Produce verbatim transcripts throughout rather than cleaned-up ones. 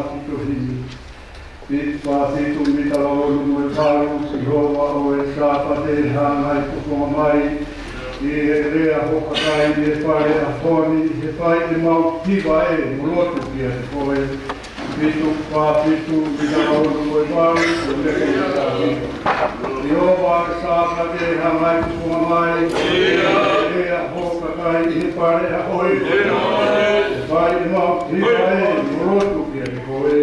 Fitu himi. Fitu fā fitu mita ono mo e valu, Sihova ʻo e Sāpate, hangai kukunga mai. ʻI he lea hoʻo kakai ʻi he fale ʻaho ni, he fai ʻemau hiva ē, mo lotu kiate koe. Fitu fā fitu mita ono mo e valu, ko e lea ʻa e Sāpate. Sihova ʻo e Sāpate, hangai kukunga mai. ʻI he lea hoʻo kakai ʻi he fale ʻaho ni, he fai ʻemau hiva ē, mo lotu kiate koe.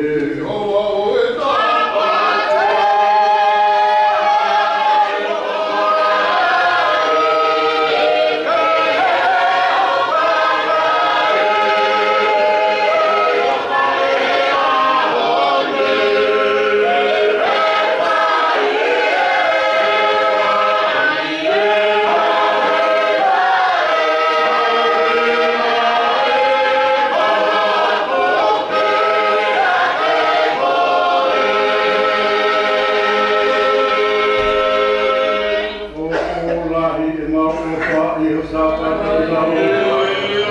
ʻOku lahi ʻemau ʻofa ʻi ho Sāpate lau.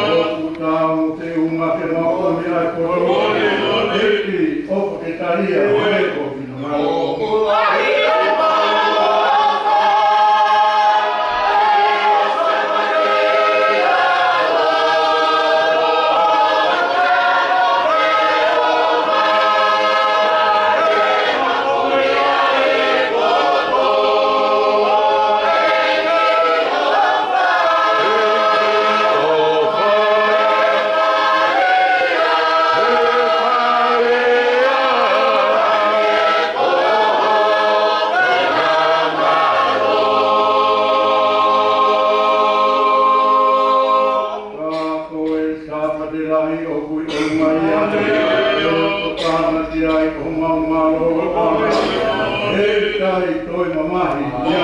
ʻOku tau te unga ke mau ʻomi ai ko ʻEiki, ʻofa ke talia, ʻe ko Kinautolu. Ka ko e Sāpate lahi ʻoku ʻi ʻolunga ia, ʻe tokanga ki ai ko homau mālō, ʻa e kai toe mamahi ia.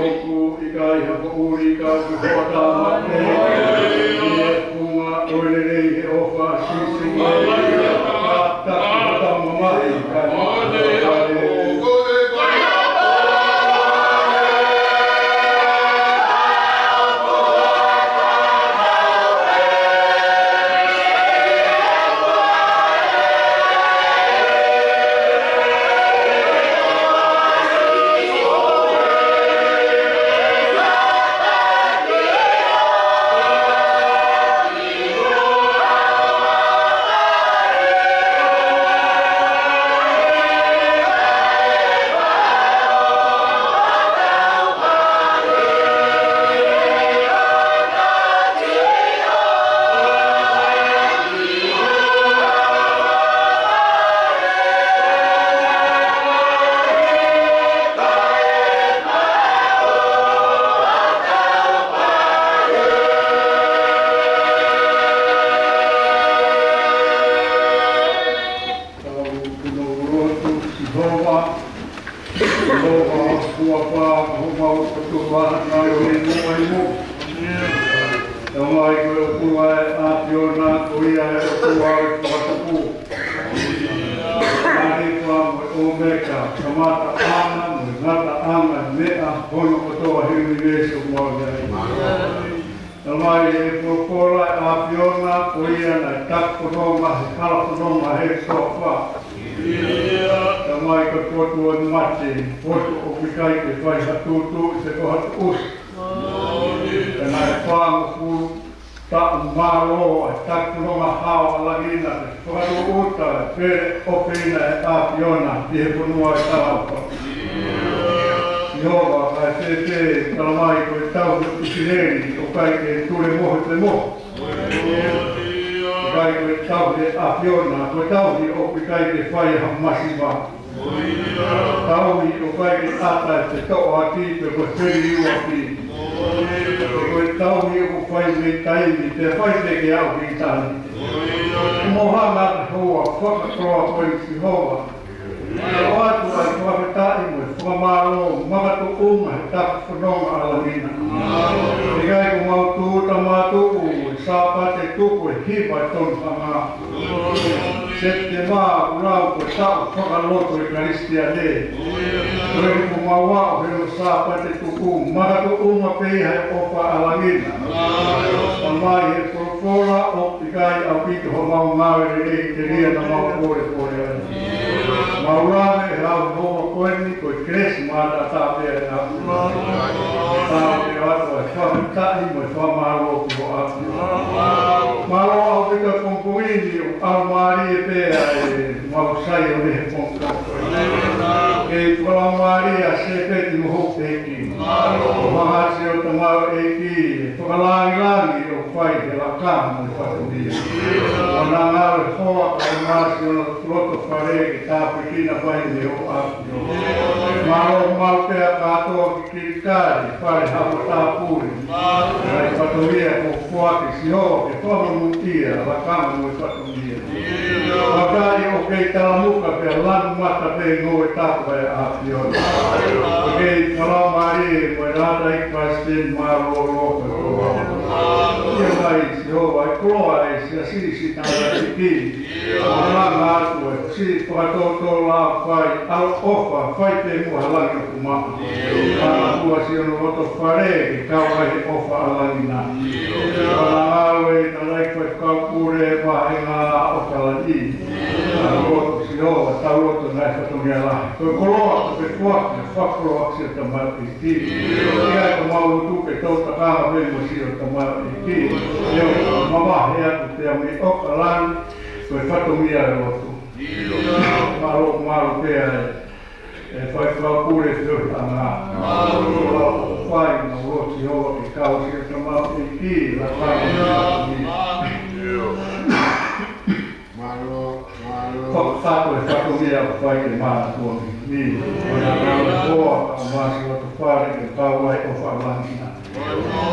ʻOku ʻikai ha poʻuli ka ko e hoʻatā mate, ʻi he funga ʻo e lelei he ʻofa ʻa Sīsū, ka taki hotau mamahi, ka Tau kino lotu. Sihova, Sihova, kuo pā homau ʻOtua, naʻa ʻi muʻa ʻi muʻa. Tamai, ko e ʻOtua ʻa e ʻAfiona, ko ia ʻa e ʻOtua ʻo e fakatupu. ʻAlifa mo e ʻOmeka, kamataʻanga mo e ngataʻanga ʻo e meʻa hono kotoa he ʻunivēsi ʻoku mau ʻi ai. Tamai, ʻi he folofola ʻa e ʻAfiona, ko ia naʻe taki fononga he hala fononga he toafa. Tamai, ko e potu ʻo e mate, potu ʻoku ʻikai ke fai ha tūtuuʻi pe ko ha tuʻusi. Ka naʻe fāngofulu taʻu mālō ʻa e taki fononga hao ʻa e langi, naʻe fakatūʻuta pē ʻo pehē ʻe he ʻAfiona ʻi he fonua ʻo e talaʻofa. Sihova, kae pehē, talamai ko e tauhi ʻo ʻIsileli ʻoku ʻikai ke tulemohe pe mohe. ʻIkai ko e tauhi ʻa e ʻAfiona, ko e tauhi ʻoku ʻikai ke fai ha masiva. Tauhi ʻoku ʻikai ke ʻata ʻi he toʻoaki pe ko e feliuaki. Ko e tauhi ʻoku fai mei taimi, pea fai pē ke aʻu ki ʻitāniti. Mo hanga ʻe he houa fakakoloa ko eni, Sihova, ʻo ʻoatu ʻa e fakafetaʻi mo e fakamālō makatuʻunga he tapu fononga ʻa Langina. ʻIkai ko mau tūʻuta mātuʻu e Sāpate tuku e hiva e tonu hanga. Sepitema ʻoku lau ko e taʻu fakalotu ʻa e Kalisitiane. Ko eni kuo mau aʻu he Sāpate tuku makatuʻunga pē ia he ʻofa ʻa Langina. Tamai, he folofola ʻoku ʻikai ʻaupito haʻamau ngāue lelei telia naʻa mau polepole ai. Mau lave he ʻaho ko eni ko e kelesi mataʻatā pē ʻa e ʻaho. Tau ke ʻoatu ʻa e fakafetaʻi mo e fakamālō ki ho ʻAfio. Mālō ʻaupito e pongipongi ni, ʻoku ʻalomālie pē ʻa e mau sai ʻo ne he pongipongi. Kei fakalaumālie ʻa Sēpeti mo hoku ʻEiki. ʻO hanga ʻe Sihova ʻo tamaioʻeiki e fakalāngilangi ʻoku fai he lakanga mo e fatongia. ʻOua naʻa ngalo e hoa kae ʻumaʻā siʻono loto fale ke tāpuekina mai ʻe ho ʻAfio. Mālō maʻu pē ʻa kātoa ki Kilikali, fale hako tāpuni. Ngaahi fatongia kuo foaki, Sihova, ke fakamonūʻia, lakanga mo e fatongia. Vakai ʻoku kei talamuka pea lanu mata pē ngoue tapu ʻa e ʻAfiona. ʻOku kei fakalaumālie mo e lata ʻi Palesiteni mālōlō ko e koloa. ʻIo mai, Sihova, e koloa ʻa e siasi, siʻi tangataʻeiki. ʻO langa atu e siʻi fakatōtō la fai, ʻaloʻofa, fai pē muʻa ha langi ʻoku maʻa. Mālō ʻa siʻono loto fale ke kau ai he ʻofa ʻa Langina. ʻO langa atu e tangataʻeiki faifekau pule vāhenga ʻo Kalani. Mālō Sihova, tau loto ngaahi fatongia lahi. Ko e koloa, ko e foaki, fakakoloa siʻo tamaioʻeiki. ʻIkai ko mau lotu ke tau takanga pē mo siʻo tamaioʻeiki. ʻIo, mavahe atu pea mei ʻAokalani, ko e fatongia e lotu. Mālō, mālō pē ʻa e faifekau pule feohiʻanga. Mālō, fai, mālō Sihova ke kau siʻo tamaioʻeiki, lakanga mo e fatongia. Mālō, mālō. Fakafetaʻi e fatongia ʻoku fai ke mātuʻa mi. Ni, ʻoua naʻa ngalo e hoa kae ʻumaʻā siʻono loto fale ke kau ai he ʻofa ʻa Langina.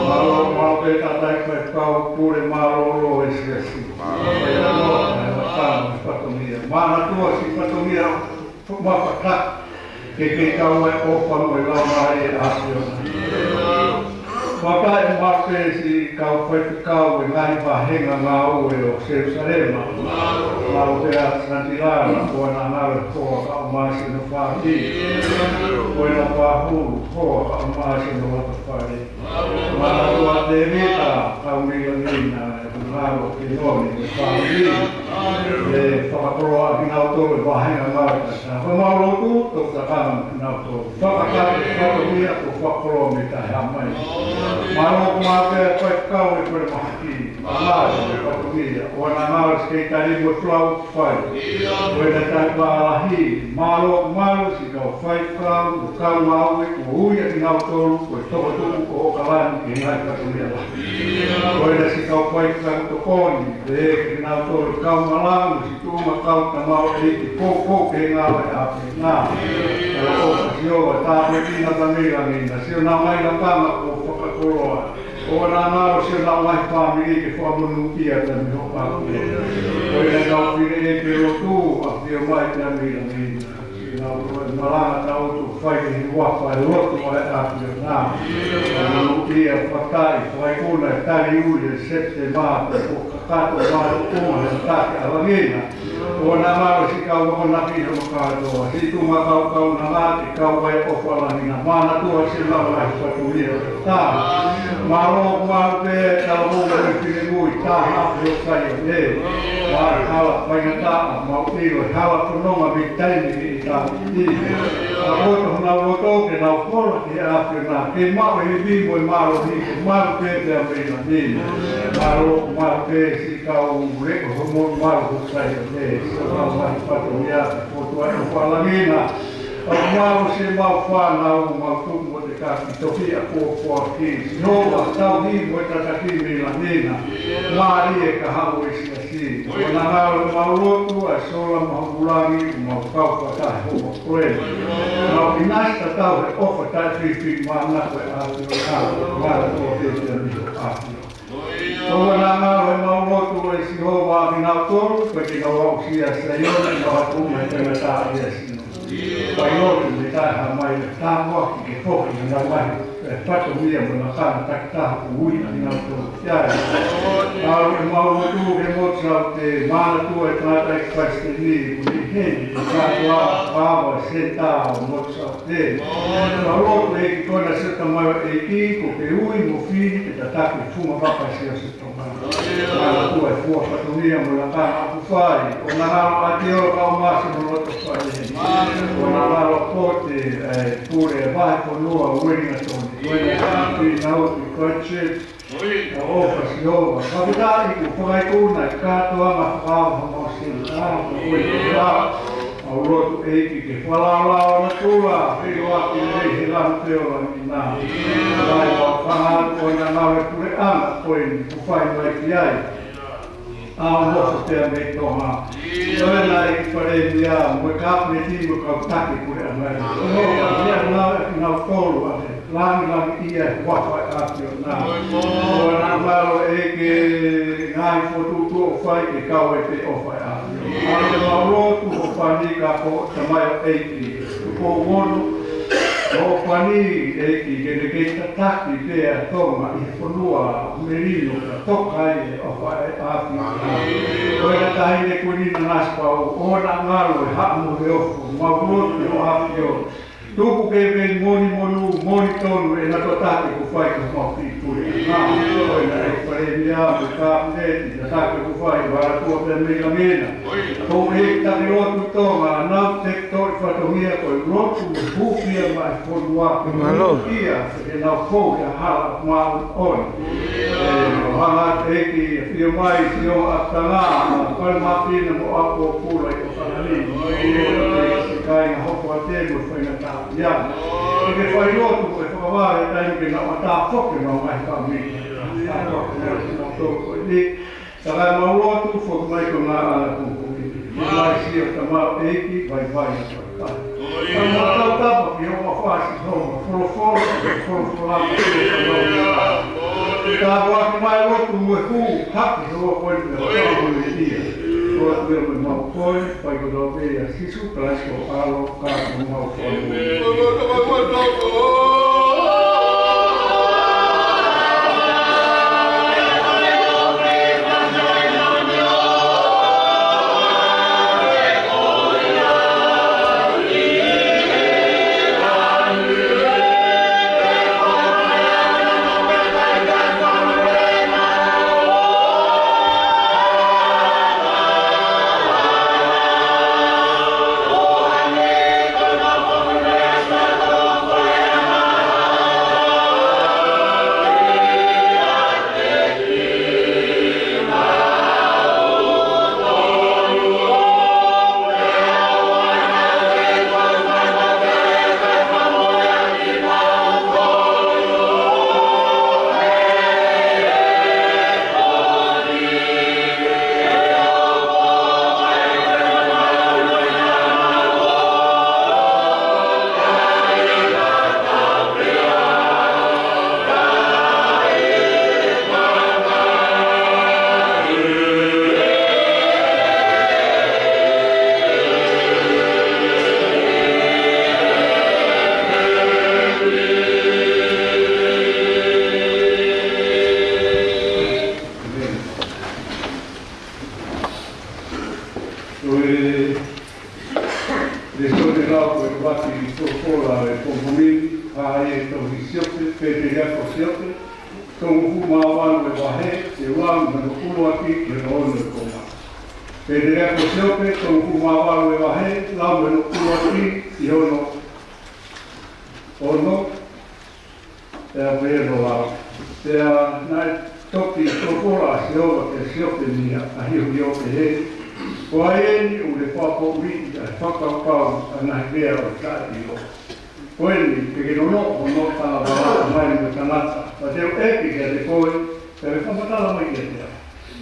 Mālō, mālō pē tangataʻeiki faifekau pule mālōlō e siasi. Mālō, mālō e lakanga mo e fatongia. Mātuʻa siʻi fatongia ʻoku mafatakau ke kei kau ai he ʻofa mo e laumālie ʻa e ʻAfiona. Vakai maʻu pē siʻi kau faifekau he ngaahi vāhenga ngāue ʻo Selusalema. Mālō pē ʻa Santilana, ʻoua naʻa ngalo e hoa kae ʻumaʻā siʻono fāmili. Ko ʻena pāhulu, hoa kae ʻumaʻā siʻono loto fale. Mālō ʻa Tēvita, kau Milamina, e ngalo ke noni, e fāmili. ʻE fakakoloa kinautolu he vāhenga ngāue. Ko mau lotu, tau takanga mo kinautolu. Fakakakato e fatongia kuo fakakoloa mei taʻehāmai. Mālō ʻoku maʻu pē ʻa e faifekau he kole mahaki. Mālō e fatongia. ʻOua naʻa ngalo e sekelitali mo e folau ʻoku fai. Ko ʻena taipa lahi. Mālō, mālō siʻi kau faifekau, kau ngāue, kuo ui ʻa kinautolu ko e tokotuʻu ʻo ʻAokalani ki he ngaahi fatongia lahi. Ko ʻena siʻi kau faifekau tokoni, pehē kia kinautolu kau malanga, siʻi tuʻunga kau tamaioʻeiki, koukou ki he ngāue ʻa e ʻAfiona. ʻOfa Sihova, tāpuekina Langina, siʻonau ngaahi lakanga kuo fakakoloa. ʻOua naʻa ngalo siʻonau ngaahi fāmili ke fakamonūʻia pea mei ho ʻAfio. Ko ʻena kau fineʻeiki lotu, ʻafio mai pea mei Langina. Siʻonau malanga tau tuku fai ki he huafa e lotu ʻa e ʻAfiona. Monūʻia, fakaʻi, fakaikuna e tali ui e Sepitema, ko e kakato mātuʻunga he taki ʻa Langina. ʻOua naʻa ngalo siʻi kau akonaki ʻi hono kātoa. Siʻi tuʻunga kau kaunanga ke kau ai he ʻofa ʻa Langina. Mātuʻa siʻonau ngaahi fatongia. Tā. Mālō, mālō pē talavou mo e finemui, tā haʻape ʻo Saione. Mālō e hala faingataʻa, mau ʻilo e hala fononga mei taimi ki ʻitāniti. ʻA koto honau loto ke nau hola ki he ʻAfiona, ke maʻu e ivi mo e mālohi, ke malu pē pea mei langi. Mālō, mālō pē siʻi kau leʻo homo mālō ʻo Saione, siʻonau ngaahi fatongia, ke fotu ai ʻofa ʻa Langina. ʻOku mau siʻemau fānau, mau tuku mo te Ka ki toki a kuo kuo ki Sihova, tauhi mo e tataki mei langi na. Mālie ka haʻu e siasi. ʻOua naʻa ngalo ʻemau lotu ʻa e sola mahuʻinga ʻoku mau kau fakataha mo koe. Mau ʻinasi tatau he ʻofa taʻefifili maʻana ko e ʻAfio na. Ngalo ko e te te amiho ʻAfio. ʻOua naʻa ngalo ʻemau lotu ʻe Sihova ʻa kinautolu, ko e kinaua ʻoku sia Saione, mau haʻu mai pena tā ia sino. Fai lotu mei taʻehāmai, tāpuaki ke foki ʻenau ngaahi, e fatongia mo e lakanga takitaha ʻoku ui ʻa kinautolu ki ai. Ngalo ʻemau lotu ke motu Saute, Manatua e tangataʻeiki palesiteni, ʻoku ne heni, ko e kātoa, pava, seta, ʻo motu Saute. Mau lotu ʻEiki ko ena Siosiua Tamaioʻeiki, kuo ke ui mo fili ke tataki e funga vaka ʻo Siosiua Tamaioʻeiki. Manatua e fua fatongia mo e lakanga ʻoku fai. ʻOua naʻa ngalo ʻa e ʻAtiola Kaumasi mo e loto fale. ʻOua naʻa ngalo Pote, e pule e vahefonua Uelingatoni. ʻOua naʻa ngalo ʻa e ʻAtiola Kaumasi mo e loto fale. ʻOfa Sihova. Fakafetaʻi kuo fakaikuna e kātoanga fakaava homau sēnitā. Ko e ʻOfa. Mau lotu ʻEiki ke fakalaolao ʻa natula, feʻiloaki lelei he lanu feola ni na. Lai wa fanga atu ʻo na ngalo e puleʻanga ko eni kuo fai mai ki ai. ʻA e nofo pea mei Tonga. Ko ena ʻEiki Palēmia, mo e Kapineti mo e kau taki puleʻanga. ʻOfa, meʻa na e kinautolu ʻa e lāngilangiʻia e huafa ʻo e ʻAfio na. ʻOua naʻa ngalo ʻEiki e ngaahi fokotuʻutuʻu ʻoku fai ke kau ai pē ʻofa ʻo e ʻAfio. ʻA ia mau lotu hoʻo pani Kapo Tamaioʻeiki Tupou Ono, hoʻo pani ʻEiki ke ne kei tataki pē ʻa Tonga ʻi he fonua melino ka toka ai e ʻofa ʻo e ʻAfio na. Ko e Taʻahine Kuini Nanasipauʻu, ʻoua naʻa ngalo e haʻa mo e ofo, mau lotu ʻe hoʻo ʻAfio. Tuku ke vei moni monu, moni tonu ʻena tataki ʻoku fai ki homau kiʻi pule. Ngalo ʻEiki Palēmia mo e Kapineti, tataki ʻoku fai, Manatua pea mei langi na. Ko e taki lotu Tonga, nau te toʻi fatongia ko e lotu mo e hūfia mai fonua. Mālō. Hūfia, ke nau kou ia hala māʻoniʻoni. ʻE, ʻoua naʻa ʻEiki, ʻafio mai, Siosiua Tamaioʻeiki, Palēmia mo ʻApōpula ʻi ʻOkalani. Siʻi kāinga Hokoate mo e faingataʻaʻia. ʻEiki fai lotu ko e fakavahe taimi ke nau ʻatā foki ʻemau ngaahi fāmili. Tāpuaki mai kinautolu ko eni. Takai mau lotu foki mai ko e ngaahi ʻaho ko eni. Mai Siosiua Tamaioʻeiki, vaivai atu ai. Ka mau tautapa ki hoʻo ʻofa Sihova, folofola, folofola, folofola. Tāpuaki mai lotu mo e hū, hake hoʻo koe pea kau mo e ia. Ko e ʻAfio mo e mau koe, fai kotoa pē ʻia Sīsū Kalaisi ko e ʻAlo, ka ko homau Fakamoʻui. Ko e lēsoni lau ko e ʻuluaki folofola ʻo e pongipongi ni, ʻa ia ʻoku tohi ʻe Siope, Pēteliake ko Siope, tolungofulu mā valu e vahe, ʻi he lau mei hono ʻuluaki ki hono ono e konga. Pēteliake ko Siope, tolungofulu mā valu e vahe, lau mei hono ʻuluaki ki hono ono, pea pehē hono lau. Pea naʻe toki folofola ʻa Sihova kia Siope mei he ʻahiohio, pehē, Ko eni ʻoku ne fakapoʻuli ʻa e fakakaukau ʻa e ngaahi lea ʻo e taʻeʻiloa. Ko eni, ke ke nonoʻo hono talavaʻa mai mo e tangata, pea te u ʻeke kiate koe, pea ke fakamatala mai kiate au.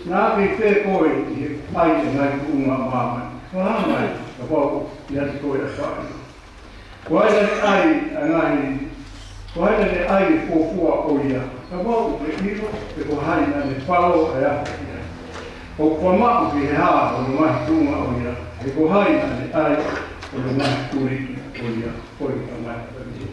Naʻa ke ʻi fē koe ʻi he ʻai e ngaahi tuʻunga ʻo māmani? Fakahā mai, kapau ʻoku ʻiate koe ʻa e faʻahinga. Ko hai naʻa ne ʻai ʻa e ngaahi, ko hai naʻa ne ʻai e fuofua ʻo ia? Kapau ʻoku ke ʻilo, pe ko hai naʻa ne falo ʻa e afi ki ai? ʻOku fakaʻamu ki he hā hono ngaahi tuʻunga ʻo ia? He ko hai naʻa ne ʻai hono ngaahi tuliki ʻo ia? Ko e tangata ni.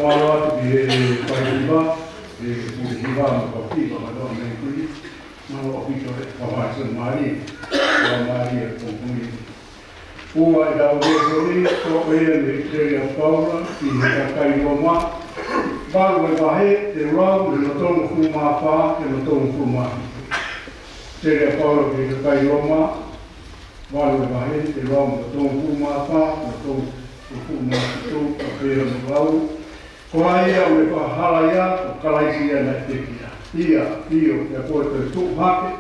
Mālō atu ki he faihiva, e pule hiva mo e kau hiva kātoa mei Tuʻi. Mālō ʻaupito e fakahā ʻa e mālie, e mālie e pongipongi ni. Ua e tau veesi ni, ko ia mei he ʻEpisitia ʻa Paula ki he kakai Loma, valu e vahe, tolu lau mei hono tolungofulu mā fā ki hono tolungofulu mā fitu. ʻEpisitia ʻa Paula ki he kakai Loma, valu e vahe, tolu lau mei hono tolungofulu mā fā ki hono tolungofulu mā fitu, pea pehē hono lau: Ko ia ʻoku ne fakahalaia, ko Kalaisi ia naʻe pekia. ʻIo, ʻio, pea kuo toe tuʻu hake,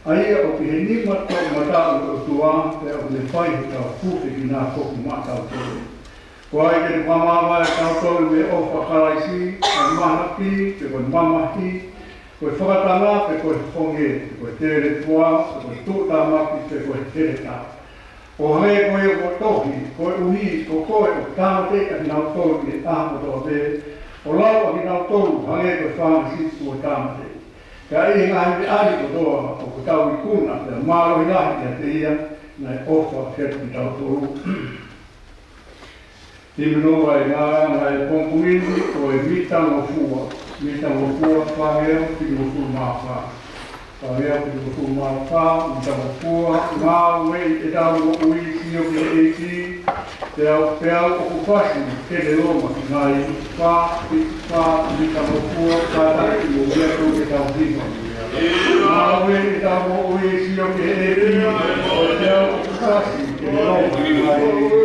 ʻa ia ʻoku ʻi he nima toʻomataʻu ʻo e ʻOtua, pea ʻoku ne fai hotau hūfekina foki maʻatautolu. Ko ia ke ne fakamaavae kitautolu mei he ʻofa ʻa Kalaisi, ʻa e mahaki, pe ko e mamahi, ko e fakatanga, pe ko e honge, pe ko e telefua, pe ko e tuʻutāmaki, pe ko e heletā. ʻO hangē ko ia kuo tohi, koeʻuhi ko koe ʻoku tāmateʻi ʻa kinautolu ʻi he ʻaho kotoa pē, ʻo lau ʻa kinautolu hangē ko e fanga sipi kuo tāmateʻi. Pea ʻi he ngaahi meʻa ni kotoa ʻoku tau ikuna, pea mālohi lahi kiate ia naʻe ʻofa kiate kitautolu. Himi nō ʻa e ngaahi ngaahi pongipongi ni, ko e Mitangofua. Mitangofua, fāngeau fitungofulu mā fā. Fāngeau fitungofulu mā fā, Mitangofua: Ngāueʻi ʻetau moʻui, sio ki he ʻEiki, pea u, pea u ʻoku fasi ke ne lōmaki mai. Fā, fā, Mitangofua, kātaki mo ia ko ʻetau hiva. Ngāueʻi ʻetau moʻui, sio ki he ʻEiki, pea u ʻoku fasi ke ne lōmaki mai.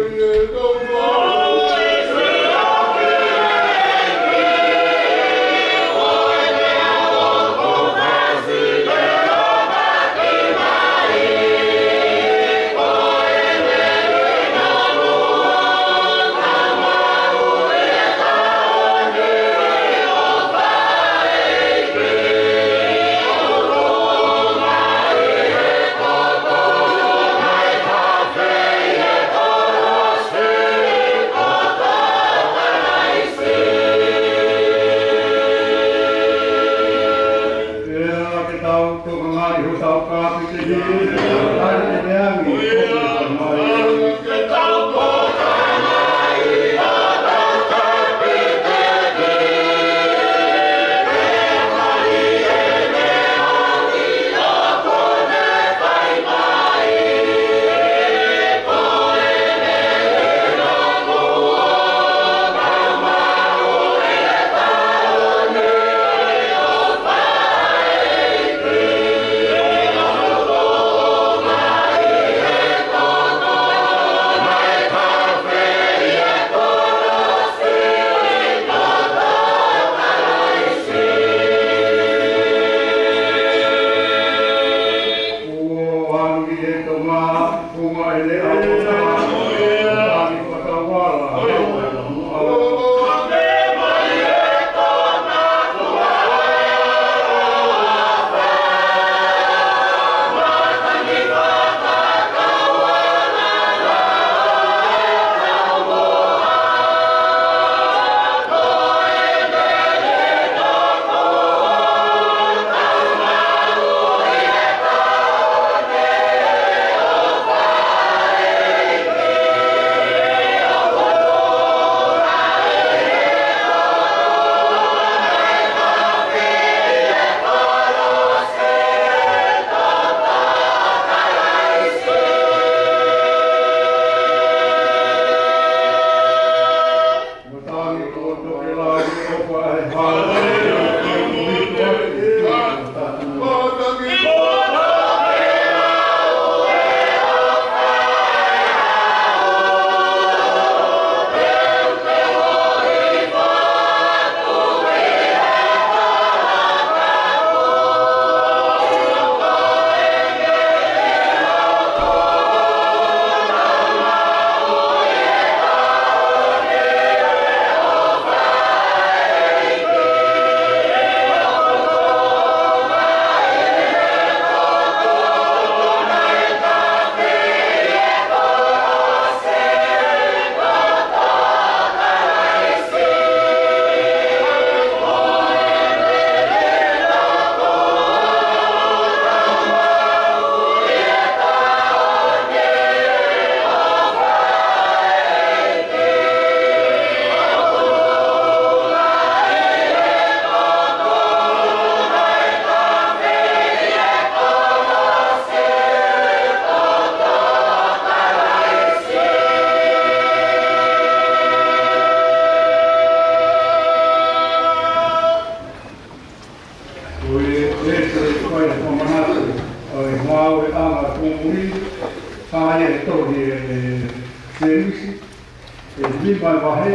ʻe nima e vahe,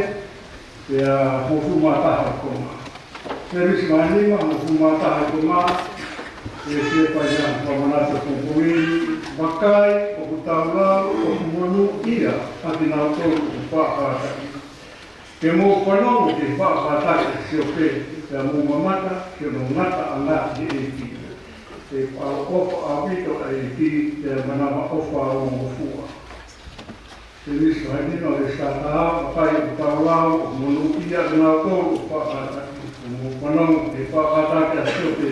pea hongofulu mā taha e konga. Sēmisi vahe nima, hongofulu mā taha e konga. ʻE Sēpaia, fakamanatu e pongipongi ni: Vakai, ʻoku tau lau, ʻoku monūʻia ʻa kinautolu ʻoku faʻa kātaki. Ke mou fanongo ki he faʻa kātaki ʻa Siope, pea mou mamata ki hono ngataʻanga ʻi he ʻEiki. He ʻoku ʻaloʻofa ʻaupito ʻa e ʻEiki, pea manavaʻofa ʻa e ongongofua. Sēmisi vahe nima, veesi taha taha: Vakai, ʻoku tau lau, ʻoku monūʻia ʻa kinautolu ʻoku faʻa kātaki. Ke mou fanongo ki he faʻa kātaki ʻa Siope,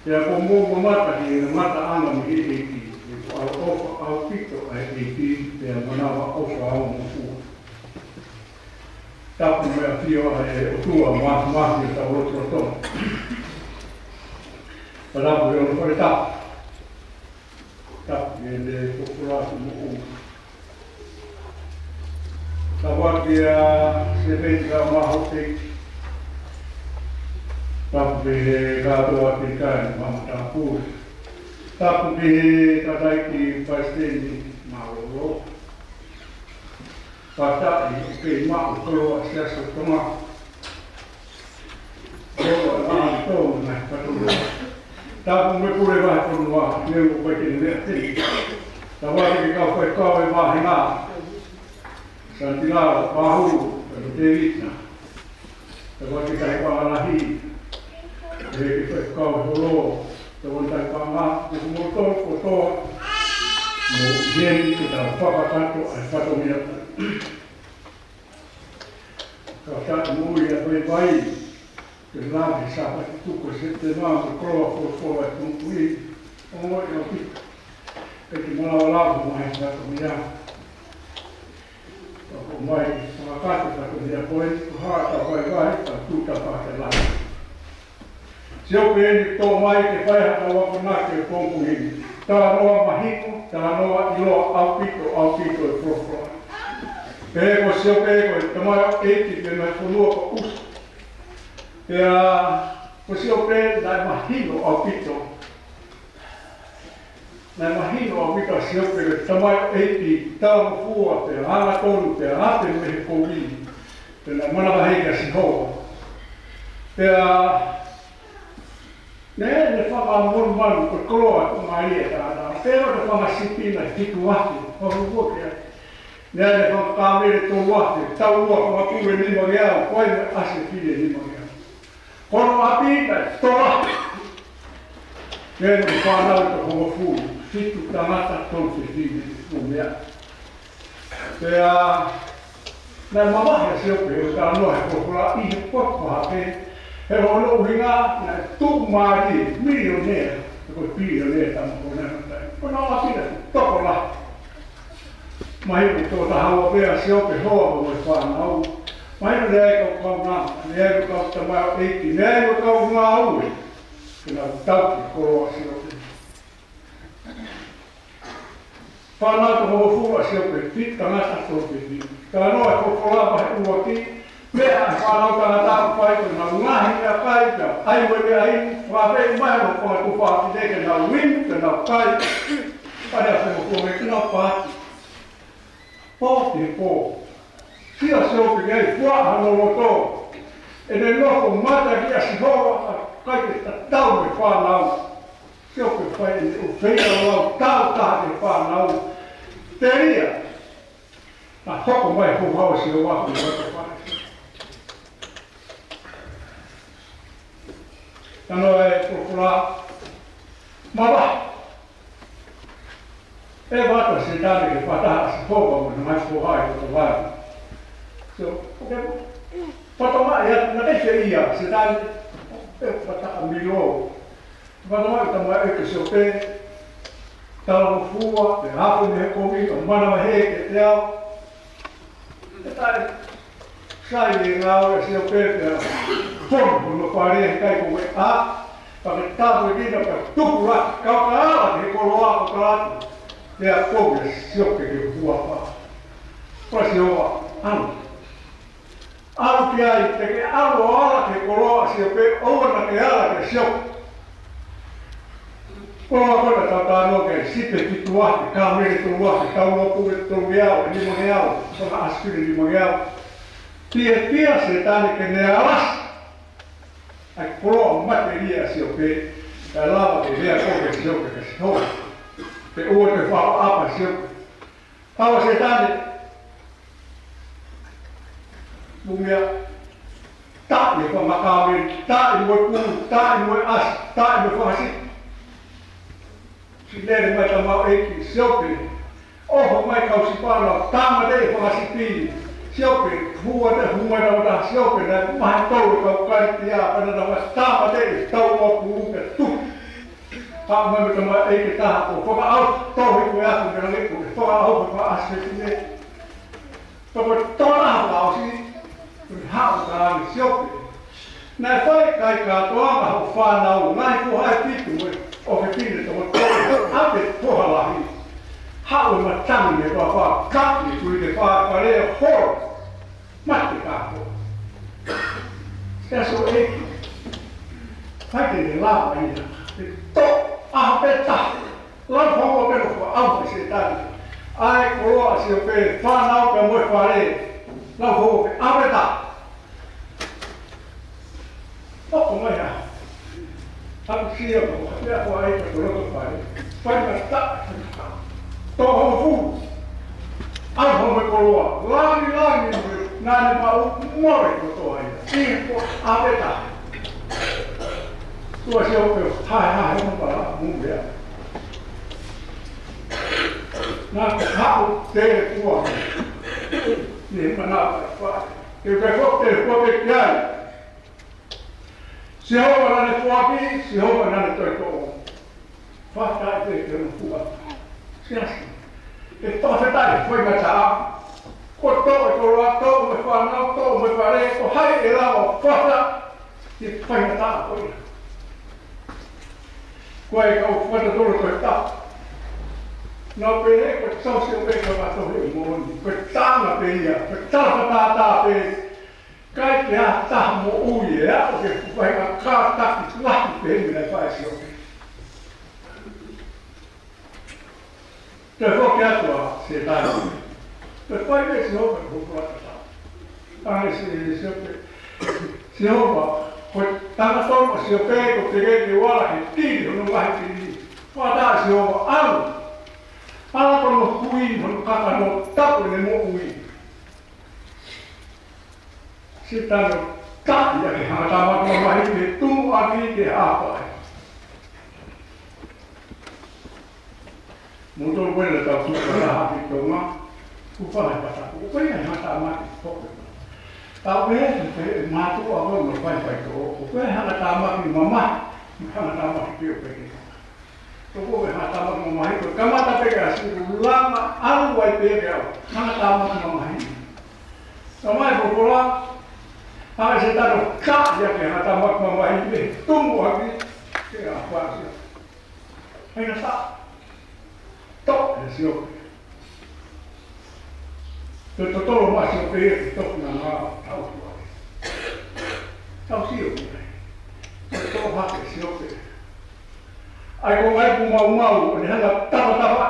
pea mou mamata ki hono ngataʻanga ʻi he ʻEiki. He ʻoku ʻaloʻofa ʻaupito ʻa e ʻEiki, pea manavaʻofa ʻa e ongongofua. Tapu mo e ʻafio ʻa e ʻOtua, māfimafi ʻetau lotolotonga. Pea tapu ki hono fale tapu. Tapu ki heʻene folofola ʻoku moʻui. Tapu kia Sēpeni Kaumāhuʻi. Tapu ki he kātoa ʻi he kai mo e matāpule. Tapu ki he tangataʻeiki palesiteni mālōlō. Fakafetaʻi ʻoku kei maʻu e koloa ʻa e Siasi ʻo Tonga. Koloa ʻa e Tonga, ngaahi fatongia. Tapu mo e pule vahefonua, ne u ʻoku ʻikai ke ne meʻa teni. Tapu ki he kau faifekau ʻo e vāhenga. Santilao, Pahulu, Pelu Tevita. Tapu ki he tauhi paʻanga lahi, ʻa e kau faifekau holo, tapu ki he tauhi paʻanga, mo kimoutolu kotoa, mo ʻi heni ke tau fakakakato ʻa e fatongia. Ka tau moʻui ʻa e vaivai, ke lave he Sāpate tuku ʻa Sēpitema mo e koloa folofola ʻa e Tuʻi, ʻo ngoi ʻaupito. ʻE ke malava lava mo e fatongia. Ka ko mai, fakakakato e fatongia ko eni, ko e hā ʻetau vaivai, tau tūtapa ke lava. Siope eni ʻoku tō mai ke fai haʻatau akonaki he pongipongi ni. Talanoa mahino, talanoa ʻiloa ʻaupito, ʻaupito e folofola. Pehē ko Siope ko e tamaioʻeiki pē mei he fonua ko ʻUsa. Pea ko Siope naʻe mahino ʻaupito. Naʻe mahino ʻaupito ʻa Siope ko e tamaioʻeiki talangofua pea angatonu pea ʻape mei he kovi. Pea naʻe manavahē kia Sihova. Pea naʻe, naʻe fakamonumanu ko e koloa ʻoku maʻu ʻe he tangata. Pea ʻoku ʻi ai e fanga sipi naʻe fitu afe, fakafuofua ki ai. Naʻe ʻi ai e fanga kāmeli ʻe tolu afe, tau ua, fanga pule ʻe nima ngeau, ko e ʻasi e fili ʻe nima ngeau. Ko hono ʻapi naʻe tola. Naʻe ʻi ai e fānau ʻe toko hongofulu, fitu tangata, tolu fefine, ʻo meʻa. Pea naʻe mamahi ʻa Siope ʻo talanoa he folofola ʻi he potu ko Hake, he ko hono ʻuhinga naʻe tuʻumālie, milionea, ko e pilionea tama ko ena tai. Ko hono ʻapi naʻe tokolahi. Mahino ʻoku tō taha ua pē ʻa Siope, hoa mo e fānau. Mahino naʻe ʻi ai e kau kaunanga, naʻe ʻi ai e kau tamaioʻeiki, naʻe ʻi ai e kau ngāue. Ke nau tauhi e koloa ʻa Siope. Fānau ʻe toko hongofulu ʻa Siope, fitu tangata, tolu fefine. Talanoa e folofola vahe ʻuluaki, meʻa ʻa e fānau tangata ʻoku fai ko ʻenau ngaohi e meʻakai, pea ʻai mo e meʻainu, fakaafeʻi mai hono fanga tuofāfine ke nau inu, ke nau kai. Pea ʻai ʻa e fanga tuofāfine ke nau paati. Pō ki he pō. Sio ʻa Siope ki ai, fuaʻa hono loto. ʻEne nofo mata kia Sihova, ʻikai ke tatau mo e fānau. Siope fai ʻene ʻofeina lau, tau taha ki he fānau. Telia. Naʻe hoko mai e houhau ʻa Sihova ki he loto fale. Talanoa e folofola, mavahe. ʻE ʻoatu ʻe Sētane ke fakataha ʻa Sihova mo hono ngaahi foha ʻi he loto fale. So, ʻoku ke fakatokangaʻi atu, naʻe ʻikai fiefia ʻa Sētane, ʻe fakataha milo. Fakatokangaʻi e tamaioʻeiki ʻo Siope, talangofua, pea ʻape mei he kovi, pea manavahē kiate au. ʻE taʻe sai e ngāue ʻa Siope pea fonu hono fale he ʻikai ko e ʻā, pea ke tāpuekina pea tupulaki, kau ka ala ki he koloa ko Kalatu, pea kovi ʻa Siope ki he huafa. Pea Sihova, ʻalu. ʻAlu ki ai, te ke ʻalu ʻo ala ki he koloa ʻa Siope, ʻoua naʻa ke ala kia Siope. Ko e koloa ko ē naʻa tau talanoa ki ai, sipi ʻe fitu afe, kāmeli ʻe tolu afe, tauloa pule ʻe tolungeau, ʻe limangeau, fanga ʻasi pili ʻe limangeau. Fiefia Sētane ke ne alasi ʻa e koloa matelie ʻa Siope, kae lava ke lea ko ē kia Siope, kia Sihova. Pea ʻoua te ke fakaʻapaʻapa Siope. Pau ʻa Sētane, mo e meʻa, taʻi e fanga kāmeli, taʻi mo e pulu, taʻi mo e ʻasi, taʻi mo e fanga sipi. Siʻi lele mai tamaioʻeiki, Siope, ʻoho mai kau sipa, nau tāmateʻi e fanga sipi. Siope, hū atu, hū mai, nau tā, Siope, naʻe mahe tolu e kau Kalitia, pea nau tāmateʻi e tauloa pulu pea tupu. Haʻu mai mo e tamaioʻeiki ʻe taha, ʻo fakaʻauha e tohi ko ē ʻoku ne lele, ʻo fakaʻauha e fanga ʻasi pili. Pea ko e tokotaha fakaʻosi, ʻoku ne haʻu ʻo talaange, Siope, naʻe fai e kai kātoanga hoʻo fānau, ngaahi foha ʻe fitu mo e ʻofefine toko tolu, ʻave e foha lahi. Haʻu e matangi mei he toafa, kapi e kui ke fā fale, hola. Mate kātoa. Siasi ʻo e ʻEiki. Fai ke ne lava ia. Pea toʻo, ʻaho pē taha. Lau hoko pē ko e fakaʻauha ʻe Sētane ʻa e koloa ʻa Siope, fānau pea mo e fale. Lau hoko pē, ʻaho pē taha. Hoko mai ha. Haku sia ko ha pea ko ai ka ko loto fale. Fai ma ta. Tō homo fu. Ai homo e koloa. Langi, langi, naʻa ne maʻu mole kotoa ia. ʻI he ko ʻave ta. Tua Siope, hae, hae, homo pala, mu mea. Naʻa haʻu te kua. Ne mana pa pa. Ke ke ko te kua ke kiai. Sihova naʻa ne foaki, Sihova naʻa ne toe toʻo. Fakataʻi pē ke mo fua. Siasi. ʻE fakafetaʻi, foʻi ngataʻa. Ko e toʻo e koloa, toʻo mo e fānau, toʻo mo e fale, ko hai ʻe lava ʻo fata, ʻi he foʻi ngataʻa ko ia. Ko e kau fakatotolo ko e ta. Nau pehē ko e tausi ʻo pē ka tohi moʻoni. Ko e tanga pē ia, ko e tala fakatātā pē. ʻIkai ke ʻi ai ha taha moʻui ʻe aʻu ki he faʻahinga kātaki lahi pehē ni naʻe fai ʻe Siope. Toe foki atu ʻa Sētane. Toe fai pē Sihova ko e fuata. Pehē ʻe Siope, Sihova, ko e tangata ʻo Siope, ko e peke ke uala he tili hono ngaahi tili. Fakataha Sihova, ʻalu. ʻAlu ko hono kui hono kakano, tapu ʻene moʻui. Sētane, taʻi ʻa e hangatama mamahi ke tumu ʻaki ke hapai. Mo tolu pē naʻa tau tuku ka laha ki Tonga, ku fala pata ku. Ko e hangatama ke hoko. Tau pē, pē, mātuʻa ko no fai fai tō. Ko e hangatama mamahi, hangatama ke pio pē ke. Toko e hangatama mamahi, ko e kamata pē ka siku langa, ʻalu ai pē ke au. Hangatama mamahi. Tamai ko kola, ʻa e Sētane ka ia ke hangatama mamahi, me tumu ʻaki, ke a fasi. Hai na sa. Toʻo ʻe Siope. Toe totolo mai Siope ia ke toki na ngā tau tua. Tau Siope. Toe toʻo hake Siope. ʻAi ko ngai ku mau mau, ʻo ne hanga tavatava.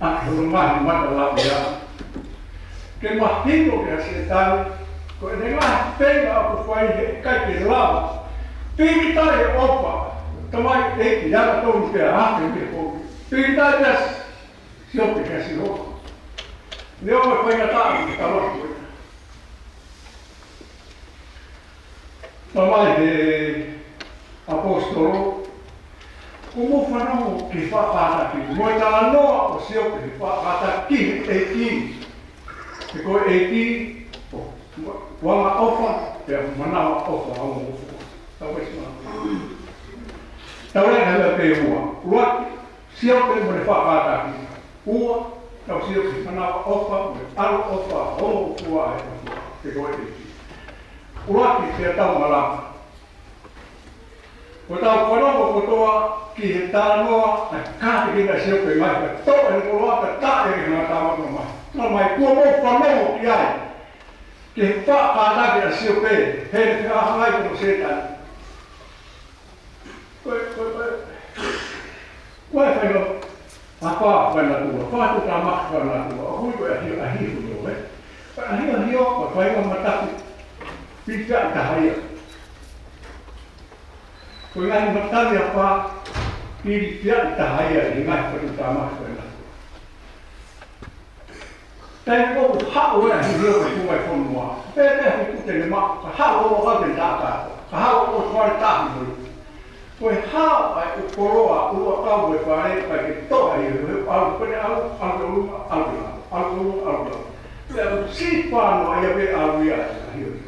ʻA hono ngaahi mata lau ia. Ke mahino kia Sētane, ko ʻene ngaahi feinga ʻoku fai heʻikai ke lava. Pīkitai e ʻofa, tamai ʻeiki, ʻi ana tonu pea hake me ko. Pīkitai kia Siope kia Sihova. Ne o mai faingataʻa ki tama ko ena. Tamai he ʻaposetolo, ko mo fanongo ki he faʻa kātaki, mo e talanoa ʻo Siope he faʻa kātaki ki he ʻEiki. He ko e ʻEiki, ʻoku angaʻofa, pea manavaʻofa, ʻoku ʻofa. Tau pesi mana. Tau lea ka lea pē ua. Ua, Siope mo ʻene faʻa kātaki. Ua, tau sio ki he manavaʻofa, mo e ʻaloʻofa, homo ʻofa ʻa e ʻOtua, he ko e ʻEiki. ʻUluaki, pea tau malanga. Ko ʻetau fanongo kotoa ki he talanoa, ʻa e kātekina ʻa Siope mai, ka toʻo ʻene koloa, ka taʻe ke hangatama mai. Nau mai, kuo mou fanongo ki ai. Ki he faʻa kātaki ʻa Siope, he ne fehangahangai mo Sētane. Ko Ko e, ko e, ko e, ko e faʻahinga ʻapi faʻanatua, faʻatuʻutāmaki faʻanatua, ʻoku ui ko e ʻahiohio, ʻahiohio, ē? Ko e ʻahiohio, ko e faʻahinga mataku pilikiaʻi taha ia. Ko e ngaahi mataku ʻapi pilikiaʻi taha ia ʻi he ngaahi faʻatuʻutāmaki faʻanatua. Taimi ʻoku haʻu ai ʻa e ʻahiohio ki he funga ʻo e fonua. Pea pea he kute ne ma, ka haʻu ʻo ʻoatu e taʻataʻa. Ka haʻu ʻo ʻoatu e tahi mo. Ko e haʻu ai ʻo koloa, ʻuluʻakau ʻo e fale, ʻikai ke toʻo ai ʻe he ʻahiohio, ʻalu pē ʻalu, ʻalu ki ʻolunga, ʻalu ki lalo, ʻalu ki ʻolunga, ʻalu ki lalo. Pea ʻoku siʻi fānau ai ʻa e ʻalu ia ʻa e ʻahiohio.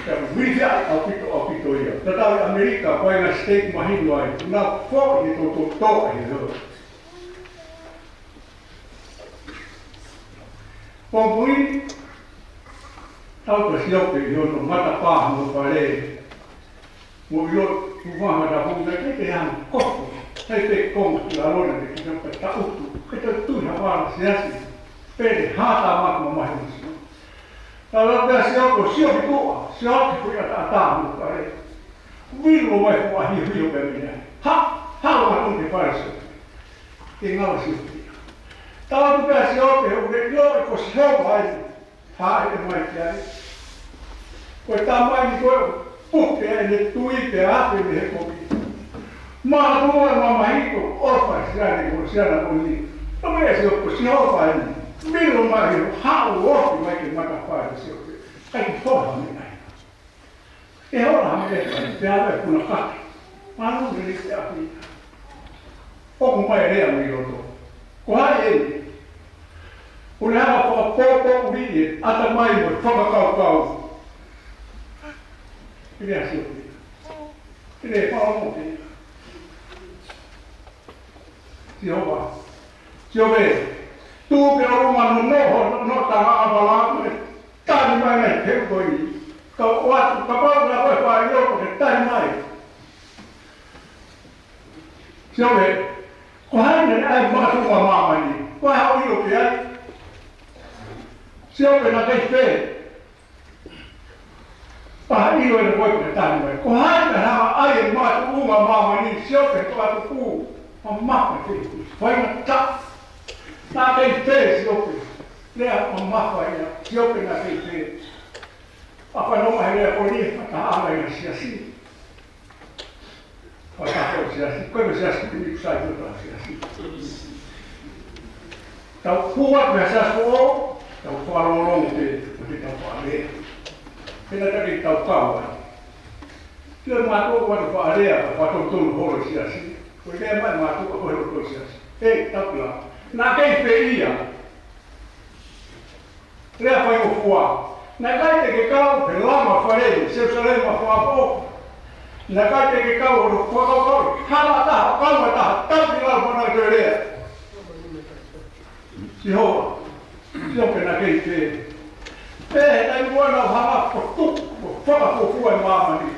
Pea ʻoku vilifiaʻi ʻaupito, ʻaupito ia. Tatau ʻi ʻAmelika, ko e ngaahi siteiki mahino ai, ʻoku nau foʻi he toutou toʻo ʻa e ʻahiohio. Pongipongi ni, tau ka Siope ʻi hono matapā mo fale. Mo ʻilo, ʻuha matapā mo fale, ʻikai ke hanga ʻo kofo. ʻIkai ke konga ki lalo na ke kita ka taʻutu. Ke tau tui ha vala siasi. Pele hata ma ko mamahi masi. Tau ka Siope, Siope kuo, Siope kuo ʻataʻatā mo fale. Vilo mai ko e ʻahiohio pē mei ai. Ha, ha, ʻo ʻalu ki fale Siope. Ke ngalo Siope. Tau atu pē Siope, ʻoku ne ʻilo ʻe ko Sihova ai. Haʻele mai ki ai. Ko e tamai ni ko e puke ai ʻene tui pea afe mei he kovi. Mātuʻa mamahi ko ʻofa siana ko siana ko ni. Tau pē Siope ko Sihova ai. Vilo mai ʻo haʻu ʻo ofi mai ki he matapā ʻo Siope. ʻIkai ke hola mei ai. ʻE hola ha meʻa, pea ʻave puna kake. Mālō lelei te ʻapi. ʻOku ʻomai e lea mei loto. Ko hai eni? ʻOku ne hanga ʻo fakapōpōʻuli e ʻatamai mo e fakakaukau. Ke lea Siope. Ke lea fakamoʻoni. Sihova. Siope. Tuʻu ki ʻolunga, nonoʻo, nonoʻo tanga ʻavala, mo e tani mai ngaahi peau ko eni. Ka ʻoatu, kapau naʻa ko e fai ʻo ke tani mai. Siope, ko hai naʻe ʻai e makatuʻunga ʻo māmani? Ko hai haʻo ʻilo ki ai? Siope, naʻe kei fē? Pea ʻilo ʻe koe ko e tani mai. Ko hai naʻe hanga ʻo ʻai e makatuʻunga ʻo māmani? Siope, ko e tuʻu mamafa te. Faingataʻa. Naʻe kei fē Siope? Lea mamafa ia. Siope, naʻe kei fē? Pea fanongo he lea ko eni, fakataha ai e siasi. Fakataha e siasi, ko e siasi, ko e siasi. Tau hū atu he siasi ko ē, tau fakalongolongo pē, ko e tau fakalea. Pea naʻa tau kei tau kau ai. Ke mātuʻa ko atu fakalea, ka fakatotonu holo e siasi. Ko e lea mai mātuʻa ko e holo e siasi. Ē, tau kila. Naʻe kei fē ia? Lea faingofua. Naʻe ʻikai te ke kau he langa fale, Selusalema fakaʻofoʻofa. Naʻe ʻikai te ke kau hono fakakaukau. Hala taha, kau taha, tau ki lalo mo nau te lea. Sihova. Siope, naʻe kei fē? Pea he taimi ʻoku nau hanga ʻo tuku, ʻo fakafuofua e māmani.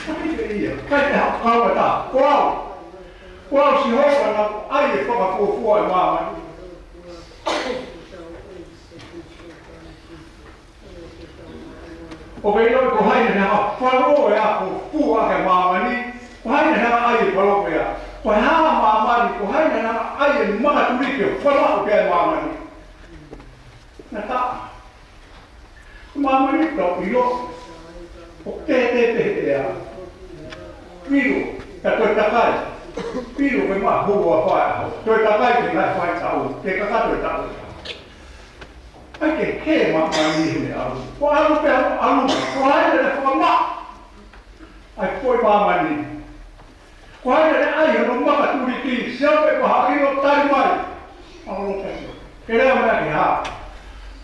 ʻIkai te ia. ʻIkai te ha kau taha. Ko au. Ko au Sihova naʻa ku ʻai e fakafuofua e māmani. ʻOku ke ʻilo ko hai naʻe hanga ʻo falo e ako fua ki he māmani? Ko hai naʻe hanga ʻo ʻai e falo pea? Ko e hā māmani, ko hai naʻe hanga ʻo ʻai e makatuliki ʻo falo ki he māmani? Naʻe taʻa. Māmani ʻoku tau ʻilo ʻoku tētē pē he ʻea. Pilo, ka toe takai. Pilo ke maʻu houa fā ʻaho. Toe takai ke ngaahi fā taʻu. Ke kakato e taʻu. ʻAi ke hē māmani he ʻalu. Ko e ʻalu pē ʻalu, ʻalu. Ko hai naʻe fakamaʻa ʻa e foʻi māmani? Ko hai naʻe ʻai hono makatuliki? Siope, ko hai ʻilo, tali mai. Mālō pē Siope. Ke lea mai ki ha.